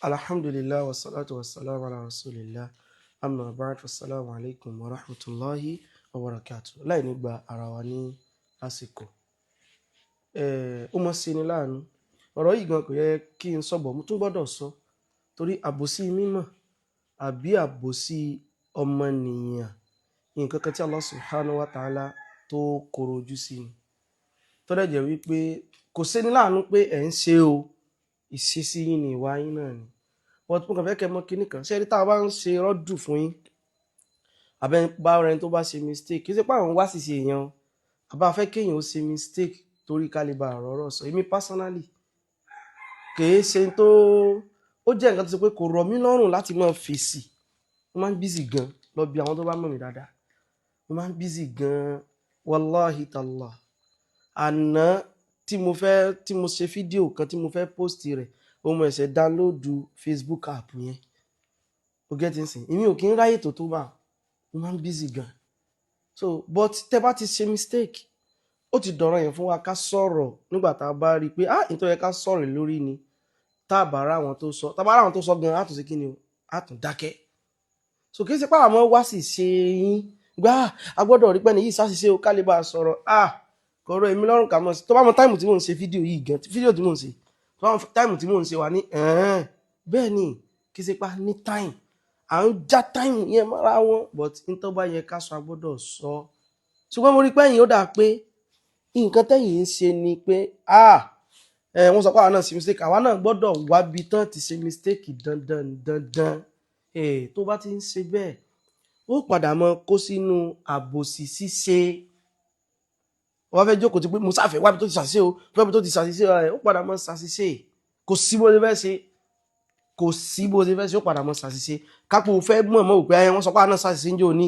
Alhamdulillah wa salatu wa salam ala rasulillah, amma ba'd, assalamu alaikum wa rahmatullahi wa barakatuh. Láì ní gba ara wa ní àsìkò, ó mọ̀ sí ni láàánú. Ọ̀rọ̀ yìí gan kò yẹ kí n sọ̀bọ̀, mo tún gbọ́dọ̀ sọ torí àbòsí mímọ̀ àbí àbòsí ọmọnìyàn, nǹkan kan tí Allah subhanahu wa ta'ala tó koro ojú sí ni, tó dẹ̀ jẹ́ wípé kò sí ní láàánú pé ẹ̀ ń ṣe o, ìṣesí yín ni, ìwà yín náà ni. But mo kàn fẹ́ kẹ́ mọ̀ kinní kan ṣé ẹni tá a bá ń ṣe rọ́dù fún yín, àbẹ́ bá rẹni tó bá ṣe mistake, kì í ṣe pé àwọn wá sì ṣe èèyàn o, àbá fẹ́ kéèyàn ó ṣe mistake torí ká lè bá àrọ́rọ̀ sọ. Èmi personally, kìí ṣe tó ó jẹ́ nǹkan tó ṣe pé kò rọ̀ mí lọ́rùn láti máa fèsì. Mo máa ń busy gan, lọ bí àwọn tó bá mọ̀ mí dáadáa. Mo máa ń busy gan, wallahi tallah. Àná tí mo fẹ́, tí mo ṣe fídíò kan tí mo fẹ́ post rẹ̀, ó mo ẹ̀sẹ̀ download Facebook app yẹn. Ó get nsìn, èmi ò kí ń ráyè tó bá, mo máa ń busy gan. So but tẹ́ bá ti ṣe mistake, ó ti dọ̀rọ̀ yẹn fún wa ká sọ̀rọ̀ nígbà tá a bá rí i pé, ah, nítorí yẹ ká sọ̀rọ̀ lórí ni. Tá a bá rá àwọn tó sọ, tá a bá rá àwọn tó sọ gan, á tún ṣe kí ni o, á tún dákẹ́. So kì í ṣe pé àwọn wá sì ṣe yín gbá, a gbọ́dọ̀ rí pé ní yìí ṣàṣìṣe o, ká lè bá a sọ̀rọ̀. Ah, kọ̀rọ̀ èmi lọ́rùn kà mọ̀ sí. Tó bá mọ time tí mò ń ṣe fídíò yìí gan, fídíò tí mò ń ṣe, tó bá mọ time tí mò ń ṣe wà ní ẹ̀ẹ́n bẹ́ẹ̀ ni. Kì í ṣe pa ní time, à ń já time yẹn mọ́ra wọn, but nítorí bá yẹ ká sọ, a gbọ́dọ̀ sọ. Ṣùgbọ́n mo rí pé ẹ̀yin, ó dà pé nǹkan tẹ́yìn ń ṣe ni pé, ah, ẹ wọ́n sọ pé àwa náà ṣe mistake, àwa náà gbọ́dọ̀ wábi tán ti ṣe mistake dandan dandan. Ẹ tó bá ti ń ṣe bẹ́ẹ̀, ó padà mọ kó sínú àbòsí ṣíṣe. Wọ́n fẹ́ jókòó ti pé mo sáfẹ́ wábi tó ti ṣàṣìṣe o, wábi tó ti ṣàṣìṣe ẹ, ó padà mọ ṣàṣìṣe. Kò sí bó ṣe fẹ́ ṣe, kò sí bó ṣe fẹ́ ṣe, ó padà mọ ṣàṣìṣe. Kápò fẹ́ mọ̀ mọ́ òpé ẹ wọ́n sọ pé àwọn náà ṣàṣìṣe ń jò ní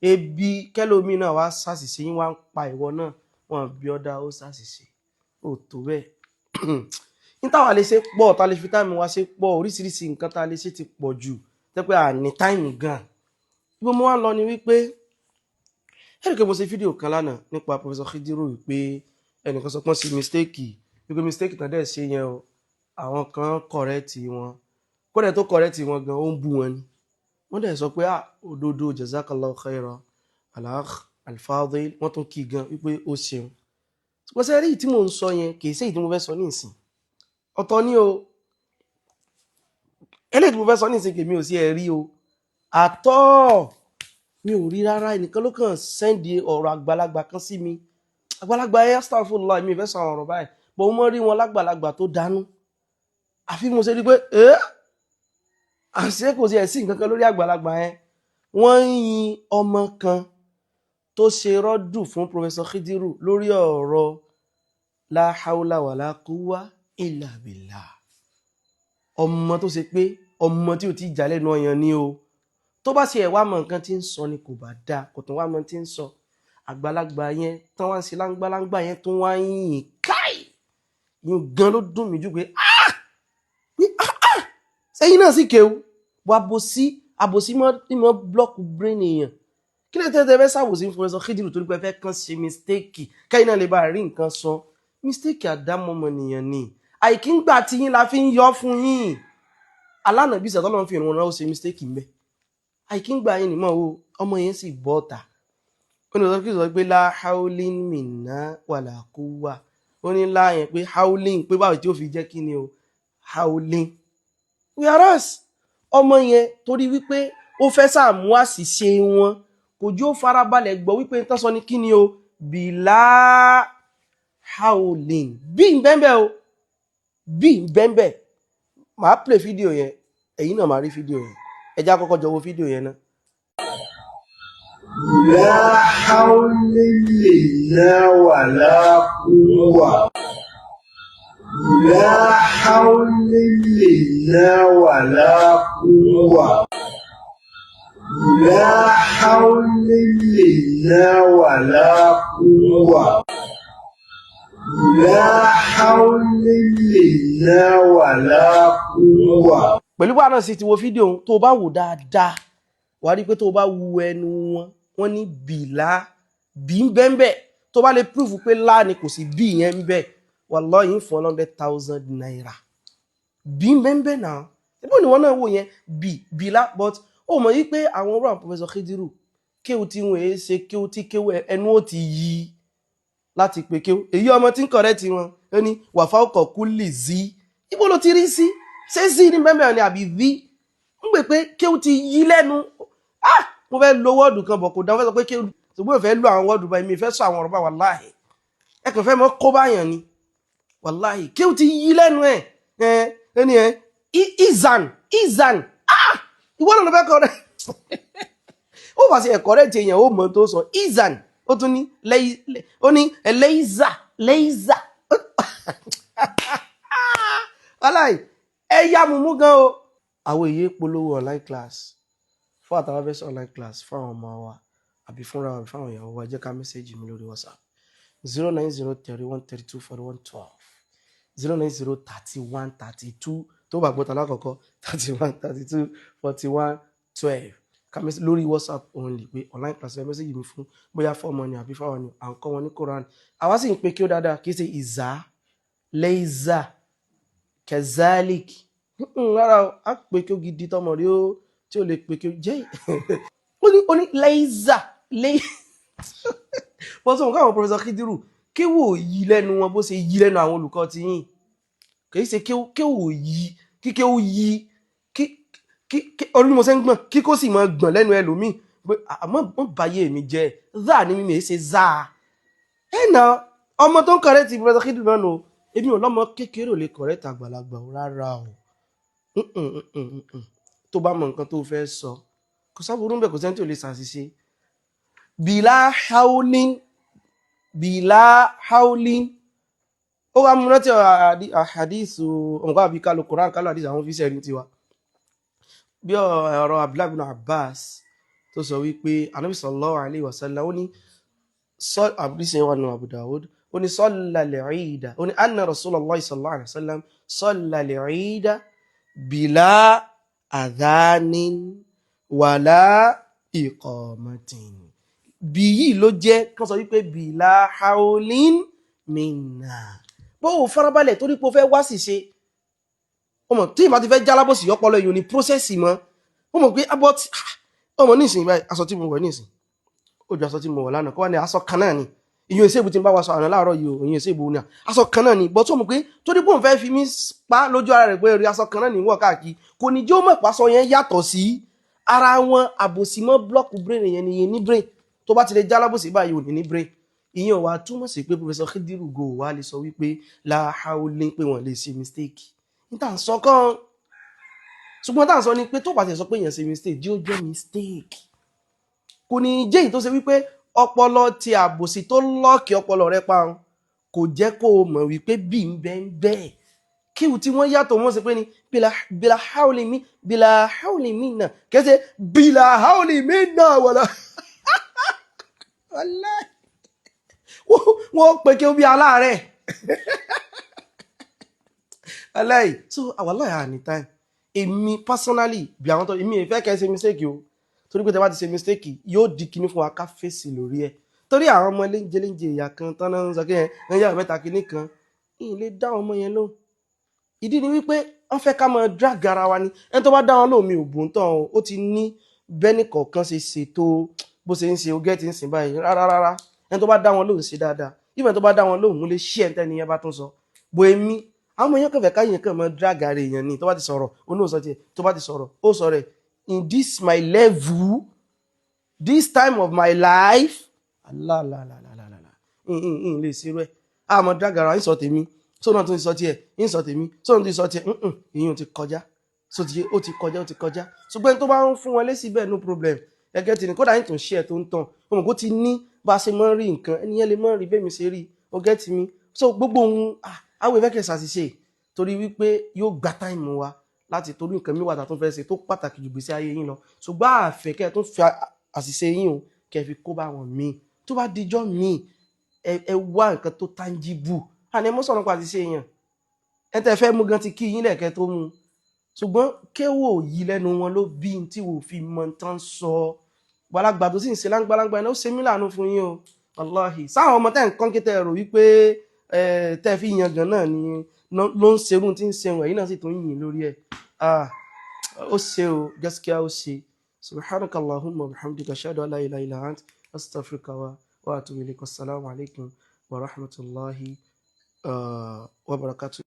ebi kẹlòmíì náà wá ṣàṣìṣe yín, wá ń pa ìwọ náà, wọn bí ọdá ó ṣàṣìṣe, ó tó bẹ́ẹ̀. Ní táwa lè ṣe pọ̀, tá lè fi time wa ṣe pọ̀, oríṣiríṣi nǹkan tá lè ṣe ti pọ̀ jù tẹ́ pé à ní time gan. Ibo mo wá lọ ni wípé ẹnì kan, mo ṣe fídíò kan lánàá nípa Professor Khidiru, wípé ẹnìkan sọ pé wọ́n ṣe mistake, wípé mistake tán dẹ̀ ṣe yẹn o, àwọn kan correct wọn, kódà tó correct wọn gan, ó ń bú wọn ni. Wọ́n dẹ̀ sọ pé, ah, òdodo, jazakallahu khaira al-akh al-fadil. Wọ́n tún kí gan wípé ó ṣeun. Ṣùgbọ́n ṣe rí tí mò ń sọ yẹn, kì í ṣe èyí tí mo fẹ́ sọ ní ìsìn, ọ̀tọ̀ ni o. Eléyìí tí mo fẹ́ sọ ní ìsìn, kèmi ò sí ẹ rí o àtọ́, mi ò rí rárá. Ẹnìkan ló kàn send ọ̀rọ̀ àgbàlagbà kan sí mi. Àgbàlagbà ẹ, astaghfirullah, mi ò fẹ́ sọ àwọn ọ̀rọ̀ báyìí, bọ̀ mo mọ́ rí wọn lágbàlagbà tó dánú. Àfi mo ṣe rí pé ẹ́ àṣé kò sí ẹ̀ sí nǹkan kan lórí àgbàlagbà yẹn. Wọ́n ń yin ọmọ kan tó ṣe rọ́dù fún Professor Khidiru lórí ọ̀rọ̀ la hawla wala quwwa illa billah. Ọmọ tó ṣe pé ọmọ tí ò ti jà lẹ́nu ọyàn ni o, tó bá ṣe ẹ̀ wá mọ nǹkan tí ń sọ ni, kò bá dáa, kò tún wá mọ tí ń sọ. Àgbàlagbà yẹn tán wá ń ṣe láńgbáláńgbá yẹn tó wá ń yìn káì yín gan ló dùn mí jù pé, ah ah ah, sẹ́yìn náà sì kéwú wà. Àbòsí, àbòsí mọ́ block brain èèyàn. Kí ló tẹ́tẹ́ fẹ́ ṣàbòsí fún Professor Khidiru torí pé ẹ fẹ́ kàn ṣe mistake, kẹ́yìn náà lè bá rí nǹkan sọ? Mistake àdámọ́mọnìyàn ni, àìkí ń gbà tí yín la fi ń yọ fún yín. Alánàbí ìṣẹ̀tọ́ fi ìrun náà, ó ṣe mistake ń bẹ, àìkí ń gbà yín nìmọ̀ o. Ọmọ yẹn sì bọ́ ọ̀tà, ó ní ọ̀sán kí sọ pé la hawlin minna wala quwwa. Ó ní lá yẹn pé hawlin, pé báwo tí ó fi jẹ́ kí ni o hawlin. Whereas ọmọ yẹn, torí wípé ó fẹ́ sàmú àṣìṣe wọn, kò jó farabalẹ̀ gbọ́ wípé tán sọ ní kí ni o, bìlá howling bí n bẹ́ẹ̀ o, bí n bẹ́ẹ̀. Màá play fídíò yẹn, ẹ̀yin náà máa rí fídíò yẹn. Ẹ jẹ́ á kọ́kọ́ jọ wo fídíò yẹn náà. لا حول لنا ولا قوة، لا حول لنا ولا قوة، لا حول لنا ولا قوة، لا حول لنا ولا قوة. Pẹ̀lú bá náà sì ti wo fídíò ohun, tó bá wò dáadáa, wàá rí pé tó bá wu ẹnu wọn, wọ́n ní bìlá bí ń bẹ́ẹ̀. Tó bá lè prove pé lá ni, kò sí bí yẹn ń bẹ́ẹ̀, wallahi ń fún ₦100,000. Bí ń bẹ́ẹ̀ náà. Ibo ni wọn náà wò yẹn bì bìlá, but ó mọ̀ yí pé àwọn ọ̀rọ̀ àwọn Professor Khidiru, kéwù tí wọn èé ṣe kéwù tí kéwù ẹnu ó ti yí láti pé kéwù. Èyí ọmọ tí ń correct wọn, ó ní wàfà ọkọ̀ kú lè zí. Ibo ló ti rí sí? Ṣé zí ní bẹ́ẹ̀ ni àbí ví? Ń gbè pé kéwù ti yí lẹ́nu. Ah, mo fẹ́ lo word kan bọ̀, kò dáhùn. Fẹ́ sọ pé kéwù, ṣùgbọ́n mo fẹ́ lo àwọn word báyìí, mi fẹ́ sọ àwọn ọ̀rọ̀ bá. Wàláhì, ẹ kàn fẹ́ mọ́ kó báyàn ni. Wàláhì, kéwù ti yí lẹ́nu ẹ̀. Ẹ ẹni ẹ izan izan. Ah, ìwọ náà ló fẹ́ kọ́ rẹ̀. Ó bá ṣe ẹ̀kọ́ rẹ̀ ti èèyàn, ó mọ̀ tó sọ izan. Ó tún ní ó ní lẹ́ìzà lẹ́ìzà. Wàláhì, ẹ yá mumu gan o. Àwọn èyí polówó online class fún àtàwọn fẹ́ sọ online class fún àwọn ọmọ wa àbí fúnra wa àbí fáwọn ìyàwó wa, jẹ́ ká message mi lórí WhatsApp: 09031324112, 0903132, tó bá gbọ́ta lákọ̀ọ́kọ́, 31324112. Ká message lórí WhatsApp only pé online class. Ẹ message mi fún bóyá fọ́ọ̀mù ni àbí fáwọn ni à ń kọ́ wọn ní Quran. Àwa sì ń pe kí ó dáadáa, kì í ṣe ìzá lẹ́ìzà kẹzálík. Rárá o, á pè kí ó gidi tọmọ rí ó tí ó lè pè kí ó jẹ́. Ó ní lẹ́ìzà lẹ́ì bọ́sọ̀ nǹkan. Àwọn Professor Khidiru, kí wò yí lẹ́nu wọn bó ṣe yí lẹ́nu àwọn olùkọ́ ti yín. Kì í ṣe kí wò yí kí kí ó yí kí kí ọdún mo ṣe ń gbọ̀n kí kó sì máa gbọ̀n lẹ́nu ẹlòmíì pé àmọ́ wọ́n báyé mi jẹ́. Záà ní mímì ṣe záà ẹ̀ nà. Ọmọ tó ń correct Professor Khidiru náà nù. Èmi ò lọ́mọ kékeré ò lè correct àgbàlagbà o, rárá o. Tó bá mọ nǹkan tó fẹ́ sọ, kò sábúrú ń bẹ̀, kò sẹ́ni tí ò lè ṣàṣìṣe. Bìlá haulin, bìlá haulin. Ó wá mú rántí àhàdíìsù ọmọkọ́ àbí kálù Quran, kálù àdíìsù àwọn fíṣẹ̀ ní tiwa, bí ọ̀rọ̀ Abdullahi ibn Abbas tó sọ wípé Anabi sallallahu alayhi wa sallam, ó ní àbúrísẹ̀ wà nù Abu Dawud, ó ní salla al-Eida, ó ní anna Rasulullah sallallahu alayhi wa sallam salla al-Eida bila adhanin wala iqamatin. Bí yìí ló jẹ́ kán sọ wípé bila haulin minna. Bó o farabalẹ̀ torí pé o fẹ́ wá sì ṣe ọmọ tí ìbá ti fẹ́ jálábòsì ọpọlọ èèyàn ní process mọ́. Ó mọ̀ pé abọ́ tí ọmọ nísìnyí báyìí, aṣọ tí mo wọ̀ nísìnyí ó ju aṣọ tí mo wọ̀ lánàá kó wá ní aṣọ kan náà ni. Ìyẹn ìṣèbù tí ń bá wa sọ àná láàárọ̀ yìí o, ìyẹn ìṣèbù ní aṣọ kan náà ni bọ́ tó mọ̀ pé torí pé òun fẹ́ fi mí pa lójú ara rẹ̀ pé rí aṣọ kan náà ní wọ̀ káàkiri, kò ní jẹ́ ó mọ̀ pàṣọ yẹn yàtọ̀ sí ara wọn. Àbòsí mọ́ block brain yẹn ni. Ìyẹn ní brain tó bá ti lè jálábòsí báyìí, ò ní ní brain. Ìyẹn ò wá túmọ̀ sí pé Professor Khidiru go wá lè sọ wípé láhàólé pé wọ́n lè ṣe mistake níta ń sọ kán. Ṣùgbọ́n tá à ń sọ ni pé tó bá ti sọ pé èèyàn ṣe mistake, jí ó jẹ́ mistake, kò ní jẹ́ èyí tó ṣe wípé ọpọlọ ti àbòsí tó lock ọpọlọ rẹ pa kò jẹ́ kó o mọ̀ wípé bí ń bẹ́ ń bẹ́ẹ̀ kíwù tí wọ́n yàtọ̀. Wọ́n ṣe pé ní bìlà haúlì mi, bìlà haúlì mi náà kẹsẹ̀ bìlà haúlì mi náà wọ̀lá wọlá. Wọ́n pè kí ó bí aláàárẹ̀ aláì. So àwàláì à ní time. Èmi personally, bí àwọn tó èmi ìfẹ́ kẹ́ ṣe mistake o, torí pé tẹ́ bá ti ṣe mistake, yóò di kinní fún wa ká fèsì lórí ẹ̀, torí àwọn ọmọ léńjẹ léńjẹ ìyá kan tán náà ń sọ kí ẹ ń yàrá mẹ́ta kinní kan ìyìn lè dá ọmọ yẹn lóhùn. Ìdí ni wípé wọ́n fẹ́ ká máa drag ara wa ni. Ẹni tó bá dá wọn lóhùn, mi ò bù ń tán o. Ó ti ní bẹ́ẹ̀ni kọ̀ọ̀kan ṣe ṣètò bó ṣe ń ṣe ogẹ́ ti ń sìn báyìí. Rárá rárá, ẹni tó bá dá wọn lóhùn ṣe dáadáa. Ìfẹ́ tó bá dá wọn lóhùn, mo lè ṣí ẹ̀ ń tẹ́ni yẹn bá tún sọ bó. Èmi, àwọn ọmọ yẹn kàn fẹ́ káyìn kàn máa drag ara èèyàn ni. Tó bá ti sọ̀rọ̀, ó ní òsọ tiẹ̀. Tó bá ti sọ̀rọ̀, ó sọ rẹ̀. In this my level, this time of my life, alálàlàlàlà n lè ṣerú ẹ̀. Àmọ́ drag ara ń sọ tèmi, sóun tún sọ tiẹ̀, ń sọ tèmi, sóun tún sọ tiẹ̀. Ìyẹn ti kọjá. So ti ó ti kọjá, ó ti kọjá. Ṣùgbọ́n tó bá ń fún wọn lésì bẹ́ẹ̀, no problem. Ẹgẹ́ ti ní kódà yín tó ń ṣe ẹ̀ tó ń tàn ọmọ kó ti ní bá a ṣe máa ń rí nǹkan, ẹni yẹn lè máa ń rí bẹ́ẹ̀ mi ṣe rí o, get mi? So gbogbo ohun àwọn ìfẹ́ kẹsà ṣiṣẹ́ torí wípé yóò gba time wa láti torí nǹkan mi wà tá tó fẹ́ ṣe tó pàtàkì jù gbèsè ayé yín lọ. Ṣùgbọ́n àfẹ́ kẹ́ ẹ tó fi àṣìṣe yín o, kẹ́ ẹ fi kó bá wọn míì. Tó bá dijọ́ míì, ẹ wá nǹkan tó tangible. Àní ẹ mọ́ sọ̀rọ̀ nípa àṣìṣe yẹn. Ẹ tẹ́ fẹ́ mú gan ti kí yín lẹ̀kẹ́ tó mú. Ṣùgbọ́n kéwò yìí lẹ́nu wọn ló bí n tí wò fi mọ tán sọ. Gbalagbà tó sì ń ṣe láńgbáláńgbá iná, ó ṣe mí láàánú fún yín o, wàláhì. Sáwọn ọmọ tẹ́ ń kọ́ kí tẹ́ rò wípé tẹ́ fi yan gan náà ni ló ń ṣerú tí ń ṣerun, ẹ̀yìn náà sì tó ń yìn lórí ẹ̀. Ah. Ó ṣe o, gaskiya ó ṣe. Subhanaka Allahumma wa bihamdika, ashhadu an la ilaha illa ant, astaghfiruka wa atubu ilayk. Wassalamu alaikum wa rahmatullahi wa barakatuh.